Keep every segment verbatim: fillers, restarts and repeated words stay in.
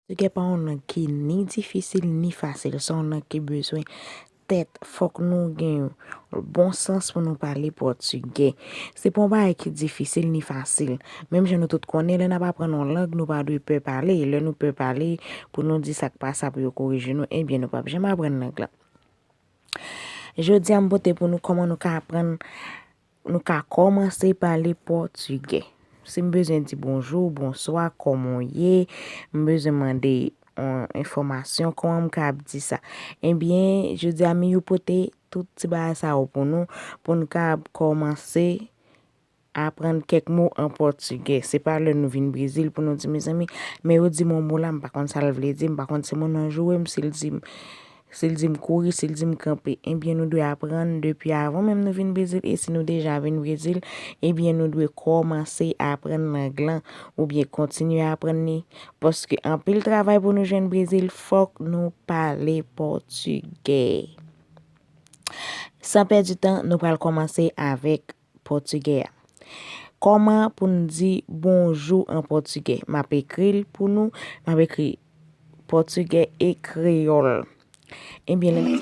Pòtigè pa yon lang ki ni difisil ni fasil. Se yon lang ki bezwen tèt. Fòk nou gen bon sans pou nou pale pòtigè. Se pa yon bagay ki difisil ni fasil. Menm jan nou tout konnen, lè n ap aprann yon lang, nou pa dwe pè pale. Lè nou pè pale, pou nou di sa k pa sa pou yo korije nou, ebyen, nou p ap janm aprann lang lan. Jodi a, m pote pou nou kòman nou ka aprann, nou ka kòmanse pale pòtigè. Si m bezwen di bonjou, bonswa, kòman w ye, m bezwen mande yon enfòmasyon, kòman m ka ap di sa? Ebyen, jodi a, Miyou pote tout ti bagay sa yo pou nou, pou nou ka ap kòmanse aprann kèk mo an pòtigè. Se pa lè nou vin Brezil pou nou di, mezanmi, men yo di m yon mo la, m pa konn sa l vle di, m pa konn si moun nan joure m, si l di m, si l di m kouri, si l di m kanpe. Ebyen, nou dwe aprann depi avan menm nou vin Brezil, e si nou deja vin Brezil, ebyen, nou dwe kòmanse aprann lang lan, oubyen kontinye aprann li, paske anpil travay pou nou jwenn Brezil, fòk nou pale pòtigè. San pèdi tan, nou pral kòmanse avèk pòtigè a. Kòman pou n di bonjou an pòtigè? M ap ekri l pou nou. M ap ekri pòtigè e kreyòl. Ebyen, lè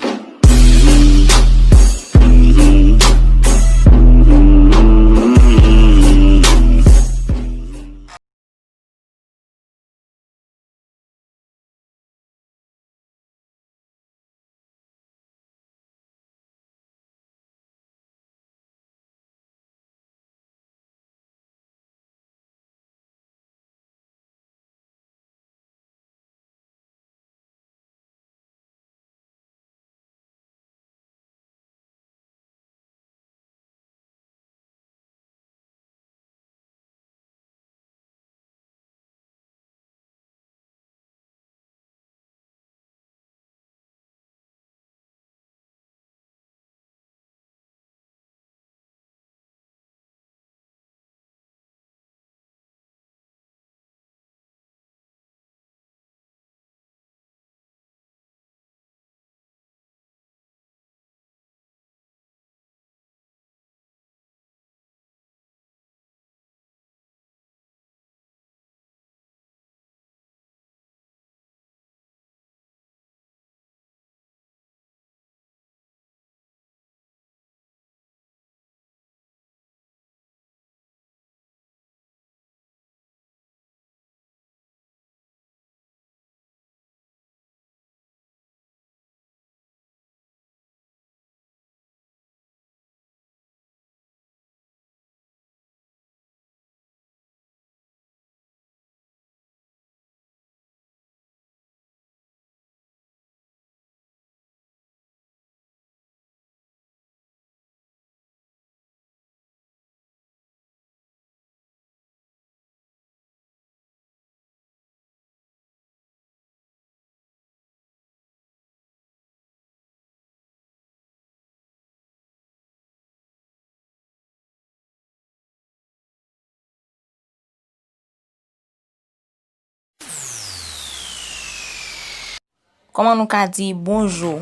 Kòman nou ka di bonjou?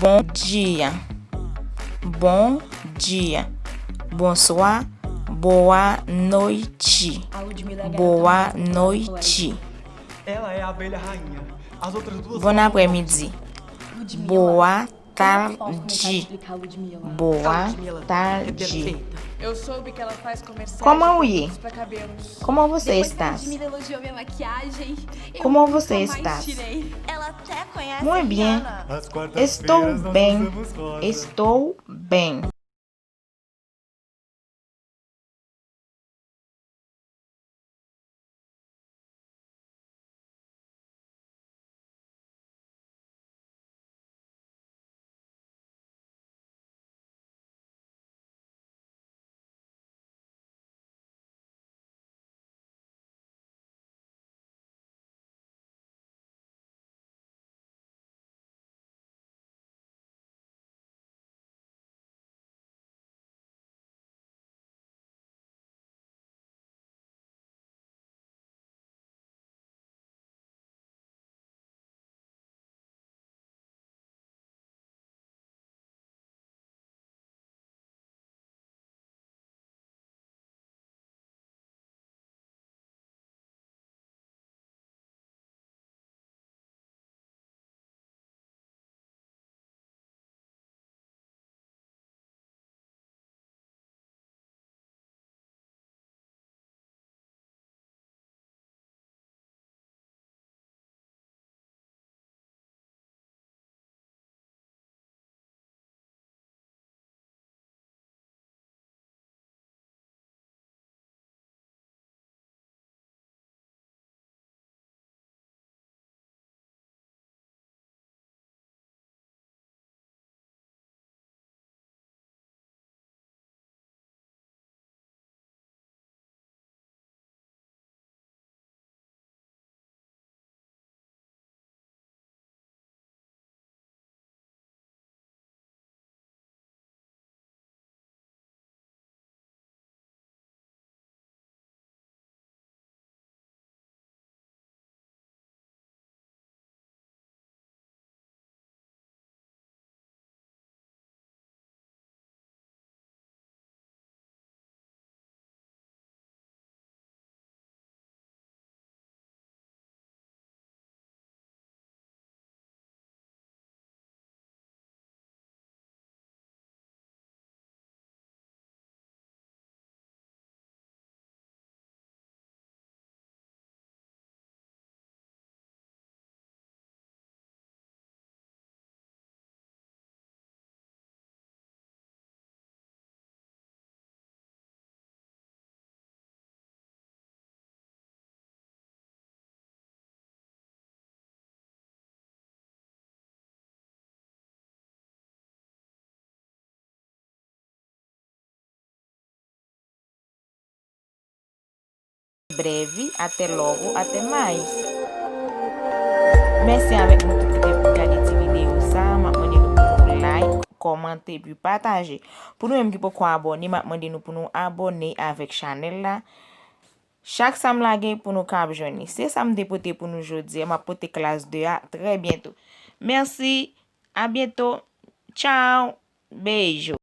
Bon dia. Bon dia. Bonswa. Boa noite. Boa noite. Bon aprèmidi. Boa tarde. Boa tarde. Como ou ye? Como você está? Como você está? Muito bem. Estou bem. Estou bem. Brevi, atè lòvo, atè mayis. Mèsi avèk nou tout ki te gade ti videyo sa. M ap mande nou pou nou like, kòmante, epi pataje. Pou nou menm ki poko abòne, m ap mande nou pou nou abòne avèk chanèl la. Chak sa m lage pou nou ka ap jwenn li. Se sa m te pote pou nou jodi a. M ap pote klas de a trè byento. Mèsi, a byento. Tchao. Beijo.